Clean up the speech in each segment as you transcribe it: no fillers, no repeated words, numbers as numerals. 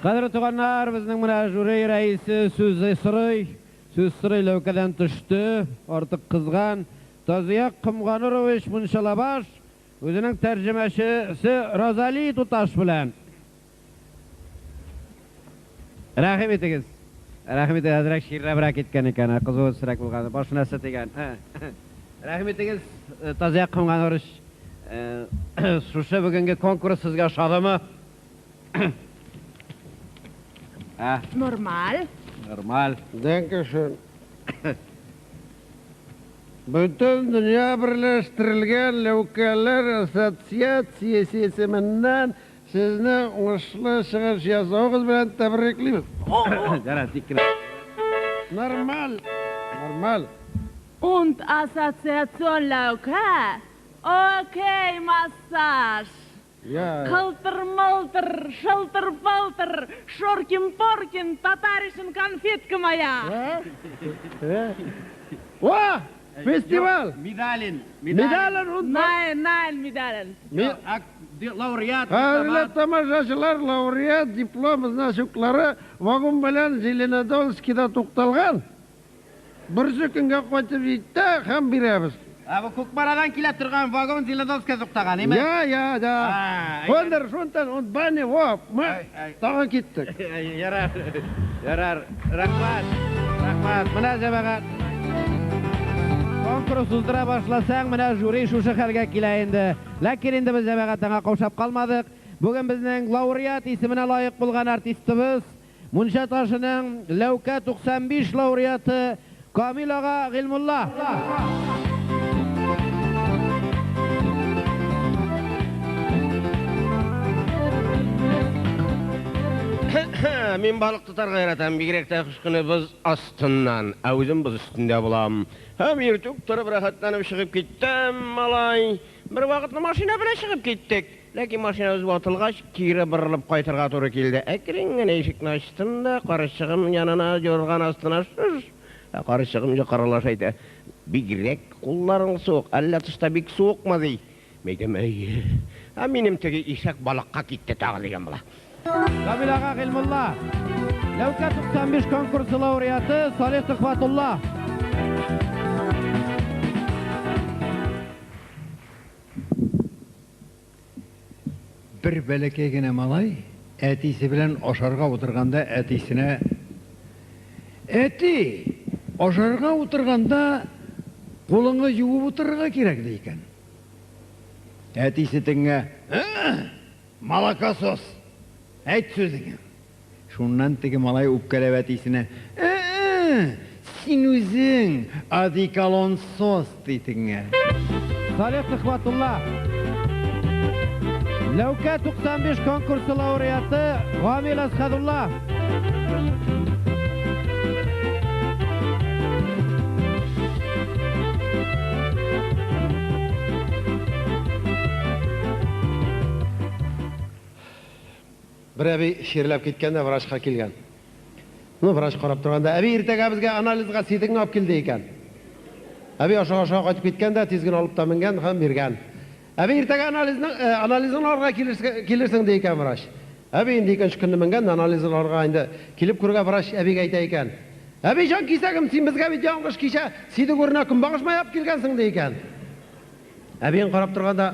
Кадерле туганнар, безнең менә жюри рәисе сүз сорый. Сүз сорый, ләүкәдән төште, артык кызган. Тазияк Комганырович Мунчалабаш үзенең тәрҗемәчесе Розали туташ белән. Рәхим итегез. Рәхим итегез, әзрәк чирләбрәк киткән икән, кызуы өстерәк булган, башына нәрсә тигән. Рәхим итегез, Тазияк Комганырович. Шушы бүгенге конкурс сезгә ошадымы? Ә? Нормаль. Нормаль. Dankeschön. Бөтен дөнья берләштерелгән ләүкәләр ассоциациясе исеменнән сезне уңышлы чыгыш ясавыгыз белән тәбриклибез. Ярар, тик кенә. Нормаль. Нормаль. Und ассоциацион ләүкә. Окей, массаж. Я. Кылтыр-мылтыр, шылтыр-пылтыр, шоркин-поркин, татаришин конфетка моя. О! Фестиваль! Медалин. Медален und Nein, nein, медален. Лауреат. Кадерле тамашачылар, лауреат, диплом, значоклары вагон белән Зеленодольскида тукталган. Берсе көнгә кайтып җитте һәм бирәбез. Ә бу Кукмарадан килә торган вагон Зеленодольскка туктаган, әйме? Я, я, я. Кондыр, шунтан, он бане, во, мы тагын киттек. Ярар, ярар. Рәхмәт, рәхмәт. Менә җәмәгать. Конкурс уздыра башласаң, менә жюри шушы хәлгә килә инде. Ләкин инде без җәмәгать аңа каушап калмадык. Бүген безнең лауреат исеменә лаек булган артистыбыз Мунча ташының Ләүкә 95 лауреаты Камил ага Гыйльмулла. Мин балык тотарга яратам, бигрәк тә кыш көне боз астыннан, ә үзем боз өстендә булам. Һәм иртүк торып рәхәтләнеп чыгып киттем, малай. Бервакытны машина белән чыгып киттек. Ләкин машинабыз ватылгач, кире борылып кайтырга туры килде. Әкрен генә ишекне ачтым да, карчыгым янына, юрган астына шыш! Ә карчыгым йокы аралаш әйтә, Бигрәк кулларың суык, әллә тышта бик суыкмы? ди. Мин әйтәм, Әйе. Ә минем теге ишәк балыкка китте тагы, дигән була. Камил ага Гыйльмулла. Ләүкә 95 конкурсы лауреаты Салих Төхвәтулла. Бер бәләкәй генә малай әтисе белән ашарга утырганда әтисенә, Әти, ашарга утырганда кулыңны юып утырырга кирәк, ди икән. Әтисе тегеңә, Молокосос! Әйт сүзеңә! Шуннан теге малай үпкәләп әтисенә, Ә-ә, син үзең одеколонсос, ди тегеңә. Салих Төхвәтулла. Ләүкә 95 конкурсы лауреаты Гамил Әсхәдулла. Бер әби чирләп киткән дә врачка килгән. Ну, врач карап торган да, әби, иртәгә безгә анализга сидегеңне алып кил, ди икән. Әби ашыга-ашыга кайтып киткән дә, тиз генә алып та менгән һәм биргән. Әби, иртәгә анализны, анализыңны алырга килерсең, ди икән врач. Әби инде икенче көнне менгән дә анализын алырга инде килеп күргә врач әбигә әйтә икән. Әби, җан кисәгем, син безгә бит ялгыш кичә сидек урынына көнбагыш мае алып килгәнсең, ди икән. Әбиең карап торган да,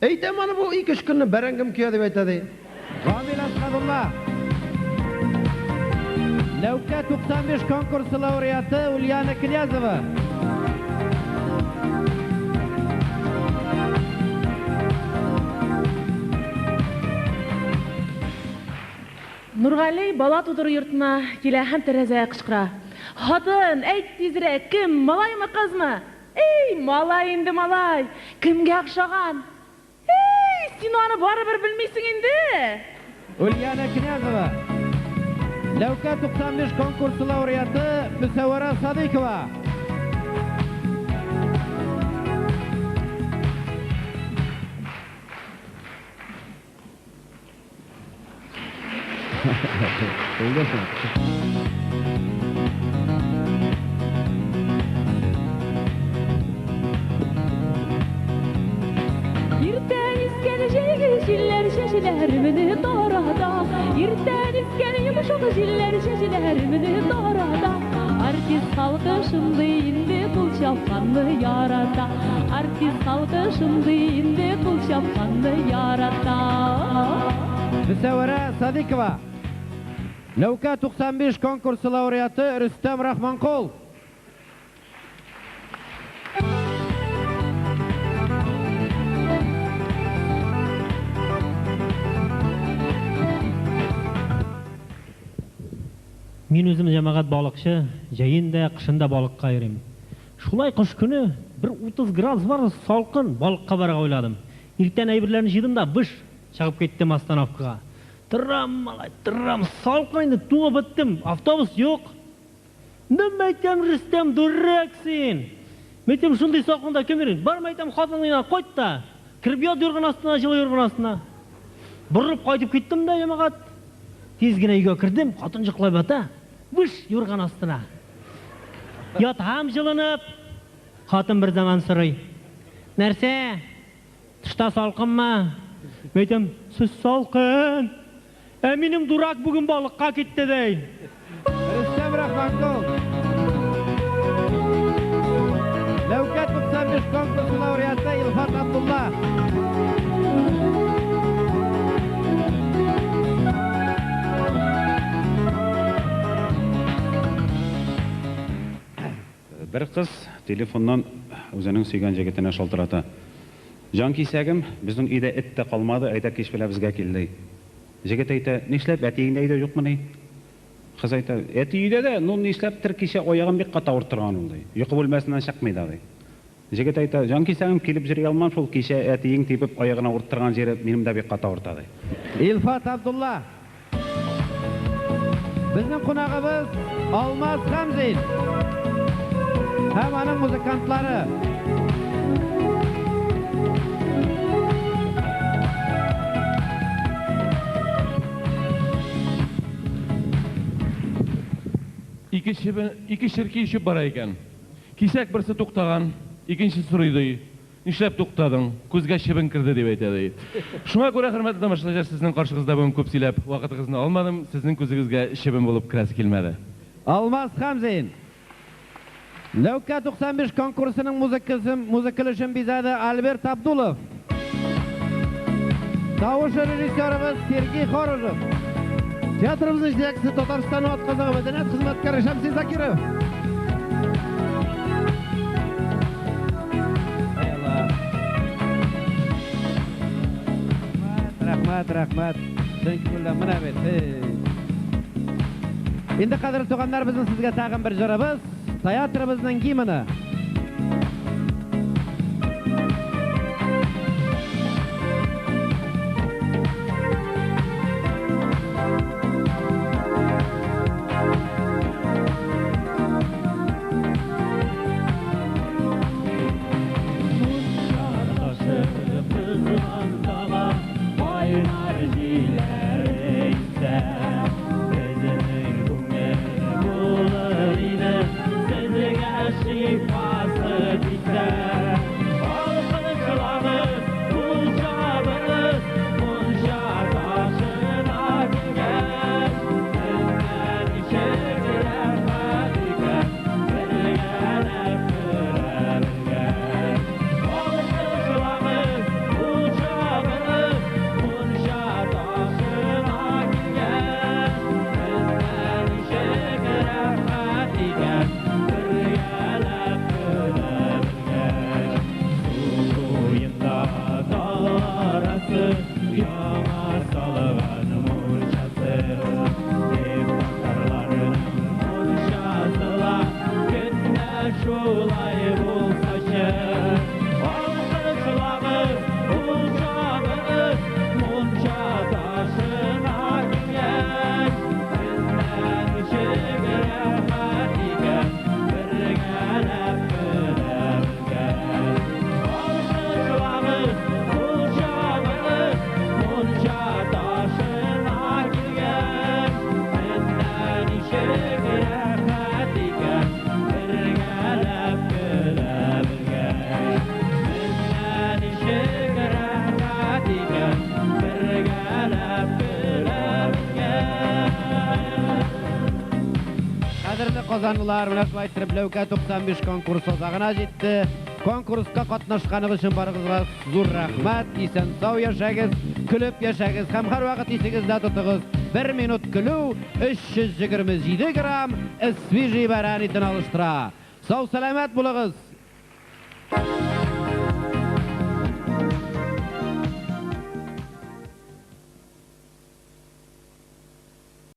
Әйтәм аны бу ике-өч көнне бәрәңгем көя дип әйтә, ди. Гамил Әсхәдулла. Ләүкә 95 конкурсы лауреаты Ульяна Князева. Нургали бала тудыру йортына килә һәм тәрәзәгә кычкыра. Хатын, әйт тизрәк, кем, малаймы, кызмы? Эй, малай инде, малай! Кемгә охшаган? Эй, син аны барыбер белмисең инде! Ульяна Князева. Ләүкә 95 конкурсы лауреаты Мөсәвәрә Садыйкова. Иртән искән җәйге җилләр чәчәк. чәчләремне тарата. Иртән искән йомшак җилләр чәчләремне тарата. Артист халкы шундый инде кул чапканны ярата. Артист халкы шундый инде кул чапканны ярата. Мөсәвәрә Садикова. Ләүкә 95 конкурсы лауреаты Рөстәм Рахманкул. Мин үзем җәмәгать балыкчы, җәен дә, кышын да балыкка йөрим. Шулай кыш көне бер 30 градус бар, салкын, балыкка барырга уйладым. Иртән әйберләрне җыйдым да, выш, чыгып киттем остановкага. Торам, малай, торам, салкын инде, туңып беттем, автобус юк. Мин әйтәм, Рөстәм, дурак син. Мин әйтәм, шундый салкында кем йөри? Бар, мин әйтәм, хатының янына кайт та, кереп ят юрган астына, җылы юрган астына. Борылып кайтып киттем дә, җәмәгать. Тиз генә өйгә кердем, хатын йоклап ята. Выш, юрган астына. Ятам җылынып. Хатын бер заман сорый. Нәрсә? Тышта салкынмы? Мин әйтәм, сез салкын. Ә минем дурак бүген балыкка китте, ди. Рөстәм Рахманкул. Ләүкә 95 конкурсы лауреаты Илфат Абдулла. Бер кыз телефоннан үзенең сөйгән җегетенә шалтырата. Җан кисәгем, безнең өйдә эт тә калмады, әйдә кич белән безгә кил, ди. Җегет әйтә, нишләп, әтиең дә өйдә юкмыни? Кыз әйтә, әти өйдә дә, ну нишләптер кичә аягын бик каты авырттырган ул, ди. Йокы бүлмәсеннән чыкмый да, ди. Җегет әйтә, җан кисәгем, килеп йөри алмам шул, кичә әтиең тибеп аягын авырттырган җире минем дә бик каты авырта, ди. Илфат Абдулла. Безнең кунагыбыз Алмаз Хәмзин һәм аның музыкантлары. Ике чебен, ике черки очып бара икән. Кисәк берсе туктаган, икенче сорый ди. Нишләп туктадың? Күзгә чебен керде дип әйтә ди. Шуңа күрә, хөрмәтле тамашачылар, сезнең каршыгызда бүген күп сөйләп вакытыгызны алмадым, сезнең күзегезгә чебен булып керәсе килмәде. Алмаз Хәмзин. Ләүкә 95 конкурсының музыкасын, музыка өлешен бизәде Альберт Абдулов. Тавыш режиссерыбыз Сергей Хорожев. Театрыбызның җитәкчесе Татарстан атказанган мәдәният хезмәткәре Шәмси Закиров. Рәхмәт, рәхмәт. Чын күңелдән менә бит. Инде кадерле туганнар, безнең сезгә тагын бер җырыбыз, театрыбызның гимны. Безнең күңел булыр иде, сезгә шифа. казанлылар, менә шулай иттереп Ләүкә 95 конкурсы азагына җитте. Конкурска катнашканыгыз өчен барыгызга зур рәхмәт. Исән-сау яшәгез, көлеп яшәгез һәм һәрвакыт исегездә тотыгыз, бер минут көлү 327 грамм свежий бәрән итен алыштыра. Сау-сәламәт булыгыз!